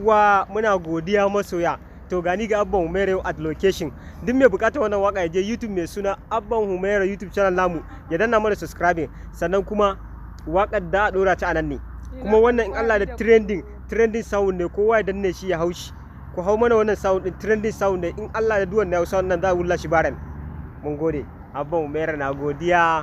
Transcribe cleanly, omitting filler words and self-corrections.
Yawwa, muna godiya masoya. To, gani ga Abban Humaira at location. Duk mai bukatar wannan waka ya je YouTube mai suna Abban Humaira, YouTube channel namu, ya danna mana subscribing. Sannan kuma wakar da a dora ta anan ne. Kuma wannan in Allah da trending sound ne, kowa ya danne shi ya haushi. Ku hau mana wannan sound din, trending sound ne. In Allah da duwan na sound nan za a wulla shi baran. Mun gode. Abban Humaira na godiya.